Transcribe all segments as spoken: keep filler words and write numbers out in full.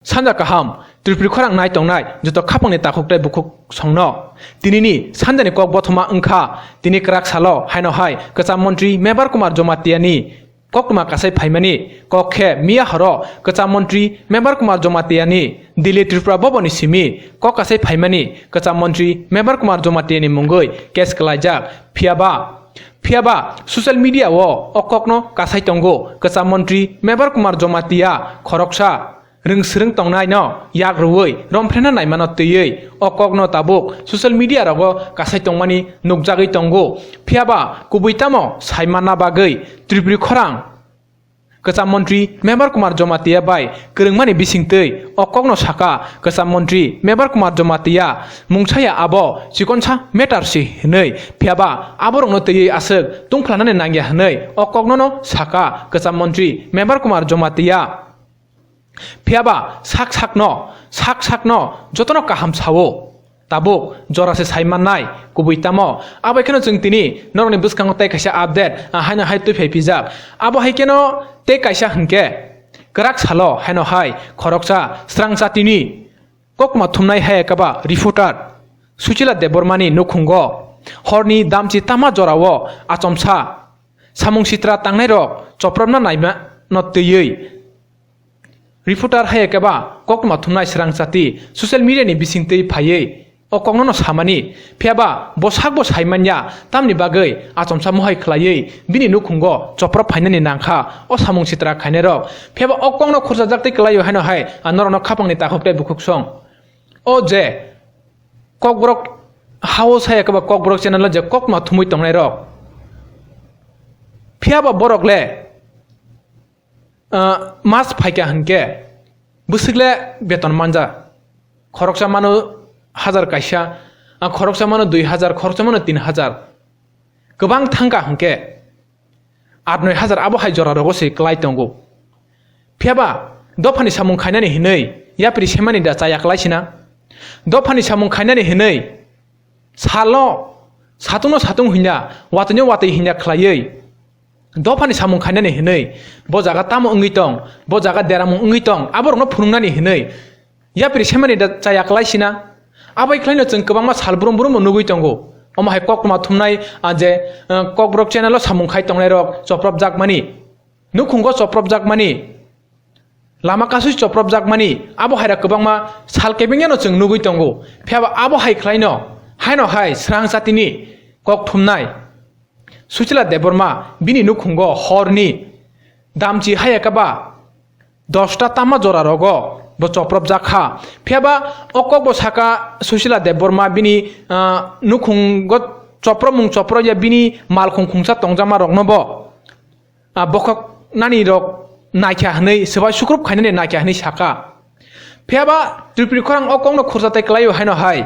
Sanja kaham, Tripuri khorang nai tongnai joto khapangni takhuk tei bukhuk songno. Tinini sanjani kok bothoma wngkha, tini kwrak salo haino hai kwcham montri Mebar Kumar Jomatiani koktwma kasai phaimani kok khe miya horo kwcham montri Mebar Kumar Jomatiani Delhi Tripura Bhavan ni simi kok kasai phaimani kwcham montri Mebar Kumar Jomatiani mungwi case kwlaijak. Phiyaba, phiyaba social media o o kokno kasai tongo kwcham montri Mebar Kumar Jomatia khoroksa rwng swrwng tongnaino yak rwui romphrenna naimano twiwi o kokno tabuk social media rogo kasai tongmani nukjagwi tongo. Phiyaba kubui tamo saimanna bagwi Tripuri khorang kwcham montri Mebar Kumar Jomatia bai kwrwngmani bisingtwi o kokno saka kwcham montri Mebar Kumar Jomatia mungsaya abo chikonsa matter si hwnwi, phiyaba aborokno twiwi aswk tungphlanani nangya hwnwi o koknono saka kwcham montri Mebar Kumar Jomatia. Phiyaba sak sakno, sak sakno jotono kaham sao. Tabuk jora se sai mannai, kubui tamo. Abai kheno chwng tini norokni bwskango tei kaisa update, ah, haino hai twi phai pijak. Abo hai kheno tei kaisa hwnkhe kwrak salo haino hai khoroksa srang chatini koktwma thumnai hai ekaba reporter Suchila Debbarmani nukhungo horni damchi tama jorao achomsa samung sitra tangnairok chopropna naima no twiwi. Reporter hai ekeba koktwma thumnai srang chati social media ni bisingtwi phaiwi o koknono samani, phiyaba bo sakbo saimanya, tamni bagwi achomsa mohai khwlaiwi bini nukhungo choprop phainani nangkha o samung sitra khainairok. Phiyaba o kokno khurchajak tei kwlaio haino hai, ah, norokno khapangni takhuk tei bukhuk song. O je kokborok hao sai ekeba kokborok channel o je koktwma thumwi tongnairok, phiyaba borok le ah, mas phaikha hwnkhe bwswk le beton manja. Khoroksa mano hajar kaisa, ah, khoroksa mano dui hajar, khoroksa mano tin hajar. Kwbang thangkha hwnkhe aat noi hajar abo hai jora rogo se kwlai tongo. Phiyaba dophani samung khainani hinwi yapri semani da chaya kwlai sina? Dophani samung khainani hinwi salo satungno satung hinya, watwino watwi hinya khwlaiwi dophani samung khainani hinwi, bo jaga tamo wngwi tong, bo jaga deramung wngwi tong, aborokno phunuknani hinwi yapri semani da chaya kwlai sina? Abai khwlaino chwng kwbangma sal brum brum bo nugwi tongo. Omo hai koktwma thumnai, ah, je, ah, kokborok channel o samung khai tongnairok chopropjakmani, nukhungo chopropjakmani, lama kasui chopropjakmani, abo haira kwbangma sal kebengya no chwng nugwi tongo. Phiyaba abo hai khwlaino, haino hai srang chatini kok thumnai Suchila Debbarma bini nukhungo horni damchi hai ekaba dosta tama jora rogo bo chopropjak kha. Phiyaba o kok bo saka Suchila Debbarma bini, ah, nukhungo chopropmung chopropya bini malkhung khungsa tongjama rokno bo, ah, bokhok nani rok naikha hwnwi, swbai sukrup khainani naikha hwnwi saka. Phiyaba Tripuri khorang o kokno khurjatai kwlaio haino hai.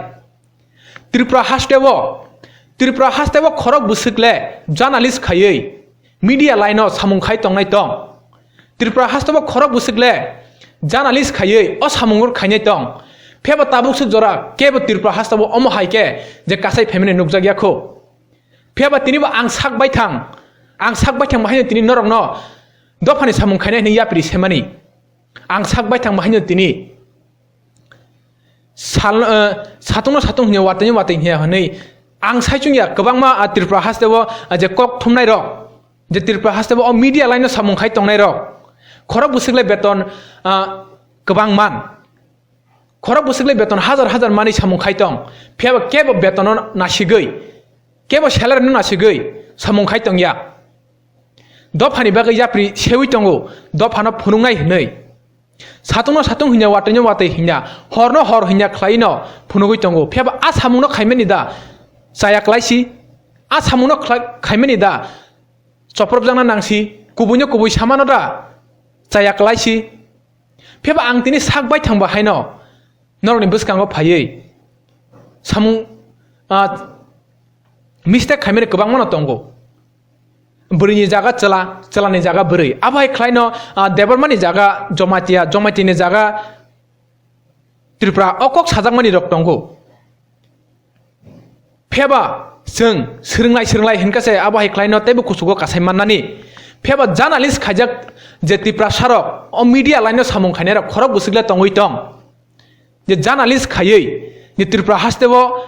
Tripura hasteo, Tripura hasteo khorok bwswk le journalist khaiwi media line o samung khai tongnai tong. Tripura hasteo khorok bwswk le journalist khaiwi o samung rok khainai tong. Phiyaba tabuk swk jora kebo Tripura hasteo omo hai khe je kasai phaimani nukjak ya kho. Phiyaba tini bo ang sak baithang, ang sak baithang bahaino tini norokno dophani samung khainai hwnwi yapri semani. Ang sak baithang bahaino tini sal, eh, satungno satung hinya, watwino watwi hinya hwnwi ang saichung ya. Kwbangma, ah, Tripura hasteo, ah, je kok thumnai rok, je Tripura hasteo o media line o samung khai tongnai rok, khorok bwswk le beton, ah, kwbang man. Khorok bwswk le beton hajar hajar manwi samung khai tong, phiyaba kebo betono nasigwi, kebo salary no nasigwi samung khai tong ya. Dophani bagwi yapri sewi tongo, dophano phunuknai hwnwi. Satungno satung hinya, watwino watwi hinya, horno hor hinya khwlaino phunugwi tongo. Phiyaba a samungno khaimani da chaya kwlaisi? A samungno khwlai-, khaimani da chopropjakna nangsi? Kubuino kubui samano da chaya kwlaisi? Phiyaba ang tini sak baithang bahaino norokni bwskango phaiwi samung, ah, mistake khaimani kwbangmano tongo. Bwrwini jaga chwla, chwlani jaga bwrwi. Abo hai khwlaino, ah, Debbarmani jaga Jomatia, Jomatiani jaga Tripura, o kok sajakmani rok tongo. Phiyaba chwng swrwnglai swrwnglai hinkha se abo hai khwlaino teibo kuchugo kasai mannani. Phiya ba journalist khaijak je Tiprasa rok o media line o samung khainai rok khorok bwswk le tongwi tong. Je journalist khaiwi je Tripura haste o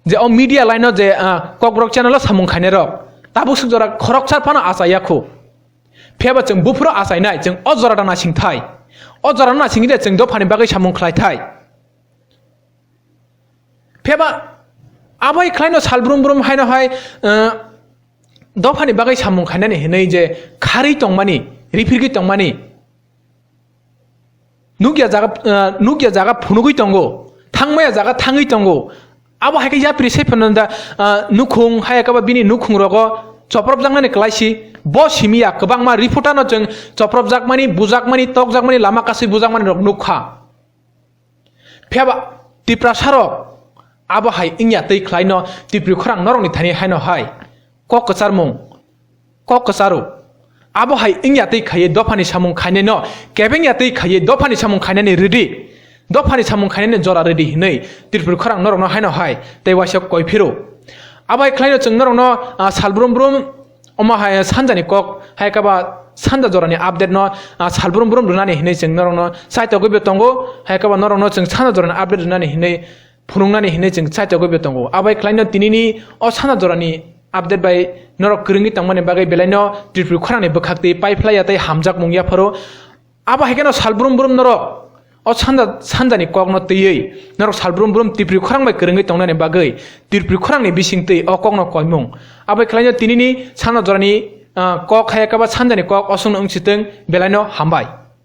je o media line o je, ah, Kokborok channel o samung khainai rok tabuk swk jora khoroksa phano achaiya khu. Phiya ba chwng buphuru achainai, chwng o jora da nasing thai. O jora nasing de chwng dophani bagwi samung khlai thai. Phiya ba abai khlaino sal brum brum haino hai, eh, dophani bagwi samung khainani hinwi je kharwi tongmani, riphirgwi tongmani, nukya jaga, eh, nukya jaga phunugwi tongo, thangmaya jaga thangwi tongo. Abo hai khe yapri se phano da, eh, nukhung hai khe ba bini nukhung rogo chopropjaknani kwlaisi. Bo simiya kwbangma reporter no chwng chopropjakmani, bujakmani, tokjakmani, lama kasui bujakmani rok nukha. Phiya ba Tiprasa rok abo hai wngya twi khlaino Tipri khorang norokni thani haino hai kok kwcharmung, kok kwcharo. Abo hai wngya twi khaiwi dophani samung khainaino kebengya twi khaiwi dophani samung khainani ridi, dophani samung khainani jora ridi hinwi Tipri khorang norokno haino hai tei waisa koi phiro. Abo hai khlaino chwng norokno, ah, sal brum brum omo hai sanjani kok, hai khe ba sanja jorani update no, ah, sal brum brum rwnani hinwi chwng norokno chaitogwi bo tongo, hai khe ba norokno chwng sanja jorani update rwnani hinwi phunuknani hinwi chwng chaitogwi bo tongo. Abai khlaino tinini o sanja jorani update bai norok kwrwngwi tongmani bagwi belaino Tripuri khorangni bwkhaktwi paiphlaiya tei hamjakmung yapharo. Abo hai kheno sal brum brum norok o sanja, sanjani kokno twiwi norok sal brum brum Tripuri khorang bai kwrwngwi tongnani bagwi Tripuri khorangni bisingtwi o kokno koimung. Abai khlaino tinini sanja jorani, ah, kok hai khe ba sanjani kok osongno wngsitwng, belaino hambai.